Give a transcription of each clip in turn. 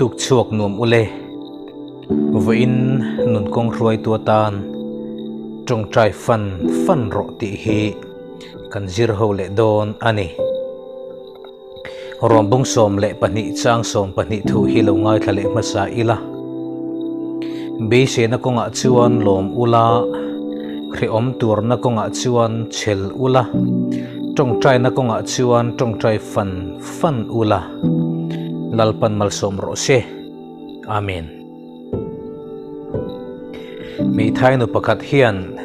Tuk chhuak nuam ule. Vawiin nun kawng hruaitu atan tawngtai fan fan rawh tih hi kan zir ho leh dawn a ni. Rawmbung 12 chang 12 thu hi lo ngaithla leh hmasa ila. Beiseina kawngah chuan lawm ula, hrehawm turna kawngah chuan chhel ula, tawngtaina kawngah chuan tawngtai fan fan ula. Lalpan malsawm rawh se. Amen. Hmeithai nu pakhat hian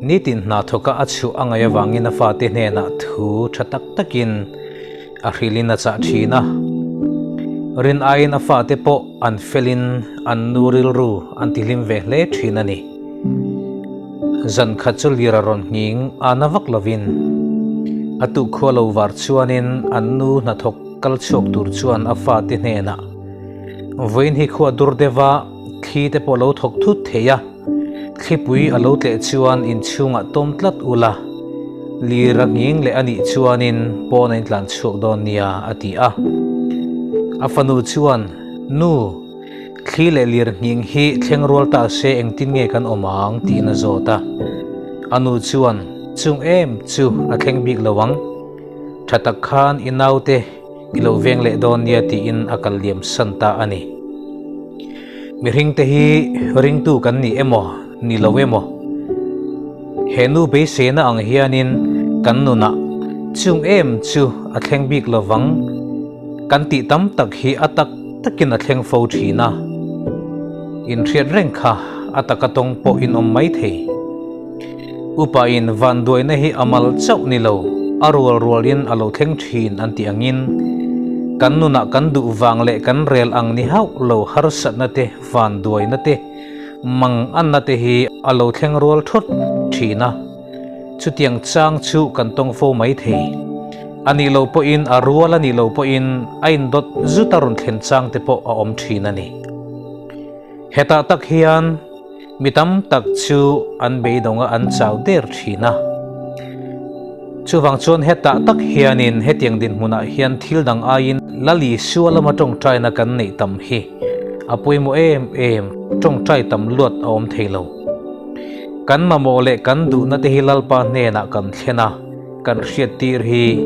nitin hna thawka a chhuah a ngaih avangin a fate hnenah thu tha tak takin a hrilhin a chah thin a. Rin aiin a fate pawh an felin an nu rilru an tihlim ve hle thin a ni. Zan khat chu lir a rawn nghing a na vak lovin a tukkhua lo var chuanin an nu hnathawk kal chhuak tur chuan a fate hnenah Vawiin hi khua dur deuha thli te pawh lo thawk thut thei a, thlipui a lo tleh chuan inchhungah tawm tlat ula, lir a nghing leh a nih chuanin pawn a intlan chhuak dawn nia a ti a. A fanu chuan, Nu, thli leh lir nghing hi thleng rual ta se engtin nge kan awm ang? tiin a zawt a. A nu chuan, Chung em chu a thleng bik lo ang. Tha tak khan i naute I lo veng leh dawn nia tiin a kal liam san ta a ni. Mihringte hi ringtu kan ni emaw, ni lo emaw? He nu beiseina ang hianin kan nunah chung em chu a thleng bik lovang kan tih tam tak hi a tak takin a thleng fo thin a. Inhriat reng kha a taka tawng pawh in awm mai thei. Upa in vanduaina hi a mal chauh ni lo, a rual rualin a lo thleng thin an tih angin, kan nunah kan duh vang leh kan rel ang ni hauh lo harsatna te, vanduaina te, mang anna te hi a lo thleng rual thawt thin a. Chutiang chang chu kan tawng fo mai thei. A nih loh pawhin a rual a nih loh pawhin a indawt zut a rawn thlen chang te pawh a awm thin a ni. Hetah tak hian mi tam tak chu an beidawng a an chau der thin a. Chuvang chuan hetah tak hianin hetiang dinhmunah hian thil dang aiin Lali Sua lama tawngtaina kan neih tam hi a pawimawh em em, tawngtai tam luat a awm thei lo. Kan mamawh leh kan duhna te hi Lalpa hnenah kan thlen a, kan hriat tir hi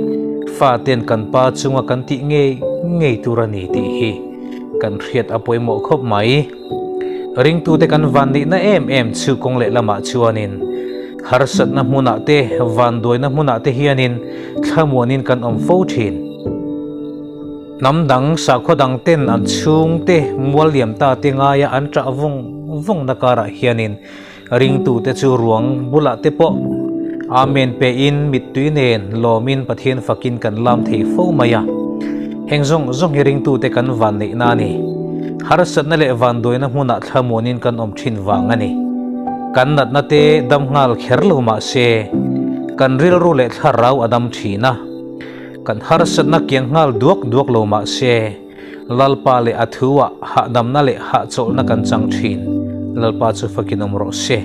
faten kan pa chunga kan tih ngei ngei tur a ni tih hi kan hriat a pawimawh khawp mai. Ringtute kan van nihna em em chu kawng leh lamah chuanin harsatna hmunah te vanduaina hmunah te hianin thlamuanin kan awm fo thin. Hnam dang sakhaw dang ten an chhungte mual liam ta te ngaia an ṭah vawng vawngna karah hianin Ringtute chu ruang bulah te pawh Amen pein mittui nen lawmin Pathian fakin kan lam thei fo mai a. Heng zawng zawng hi ringtute kan van neihna a ni. Harsatna leh vanduaina hmunah thlamuanin kan awm thin vang a ni. Kan natna te dam nghal kher lo mah se, kan rilru leh thlarau a dam thin a. Kan harsatna kiang nghal duak duak lo mah se, Lalpa leh a thuah hahdamna leh hahchawlhna kan chang thin. Lalpa chu fakin awm rawh se.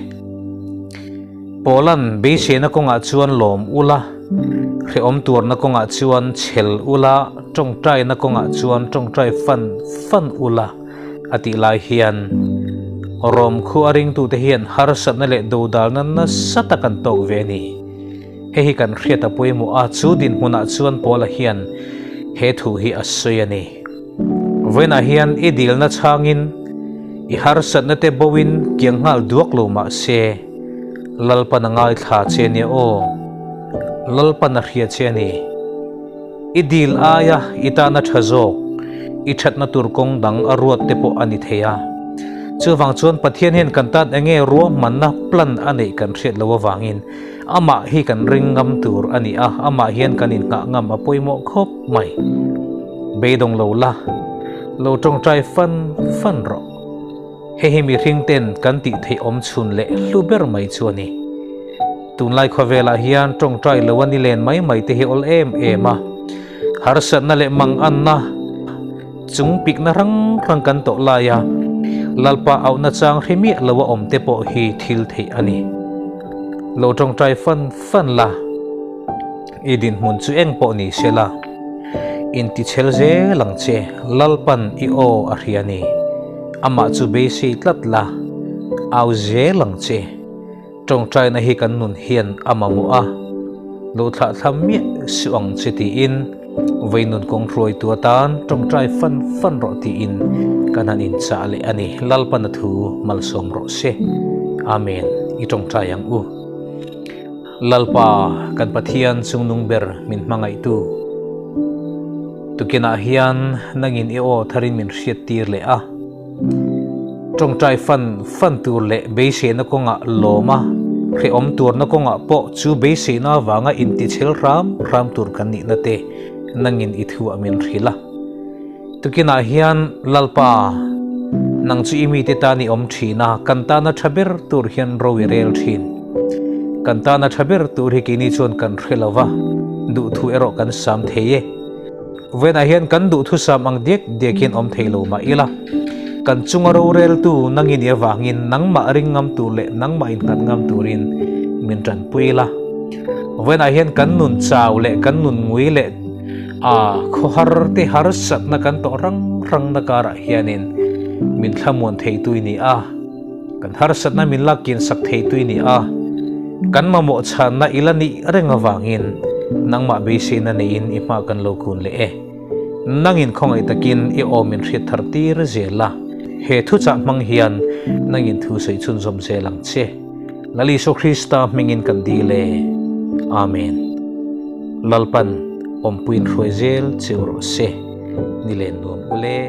Paula'n beiseina kawngah chuan lawm ula, hrehawm tuarna kawngah chuan chhel ula, tawngtaina kawngah chuan tawngtai fan fan ula a tih lai hian Rom khu a ringtute hian harsatna leh dodalna nasa tak an tawk ve a ni. Hei hi kan hriat a pawimawh a, chu dinhmunah chuan Paula hian he thu hi a sawi a ni. Vawiinah hian i dilna chhangin i harsatna te boin kiang nghal duak lo mah se, Lalpan a ngaithla che nia aw, Lalpan a hria che a ni. I dil aia i tana tha zawk, i thatna tur kawng dang a ruat te pawh a ni thei a. Chuvang chuan Pathian hian kan tan enge ruahmanna plan a neih kan hriat loh avangin amah hi kan ring ngam tur a ni a, amah hian kan inngah ngam a pawimawh khawp mai. Beidawng lo la, lo tawngtai fan fan rawh. Hei hi mihring ten kan tih theih awm chhun leh hlu ber mai chu a ni. Tunlai khawvelah hian tawngtai lo a ni len mai mai te hi awl em em a. Harsatna leh manganna chung pikna rang rang kan tawh lai a, Lalpa auhna chang hre miah lo a awm te pawh hi thil theih a ni. Lo tawngtai fan fan la, i dinhmun chu eng pawh ni se la. Intichhel zel ang che, Lalpan i aw a hria ni. Amah chu beisei tlat la, au zel ang che. Tawngtaina hi kan nun hian a mamawh a, lo thlahthlam miah suh ang che tiin vei nun kawng hruaitu atan tawngtai fan fan rawh tiin kan han inchah leh a ni. Lalpana thu malsawm rawh se. Amen. I tawngtai ang u. Lalpa kan Pathian chungnung ber min hmangaihtu. Tukinah hian nangin i aw tharin min hriattir leh a. Tawngtai fan fan tur leh beiseina kawngah lawm a, hrehawm turna kawngah pawh chu beiseina avanga intichhel hram hram tur kan nihna te nangin i thu a min hrilh a. Tukinah hian Lalpa, nang chu i mite tan i awm thin a, kan tana tha ber tur hian ro i rel thin. Kan tana tha ber tur hi keini chuan kan hre lo va, duhthu erawh kan sam thei e. Vawiinah hian kan duhthusam ang diak diakin awm thei lo mah ila, kan chunga roreltu nang i nih avangin nangmah ring ngam tur leh nangmah innghat ngam turin min tanpui ila. Vawiinah hian kan nun chau leh kan nun ngui leh a khawhar te harsatna kan tawh rang rangna karah hianin min thlamuan theitu i ni a, kan harsatna min lak kinsak theitu i ni a, kan mamawh chhanna i la nih reng avangin nangmah beiseina neiin i hma kan lo kun leh e. Nangin khawngaih takin i aw min hriat thar tir zel a, he thuchah hmang hian nangin thu sawi chhunzawm zel ang che. Lal Isua Krista hmingin kan dil e. Amen. Lalpan awmpuiin hruai zel cheu rawh se. Ni len nuam ule.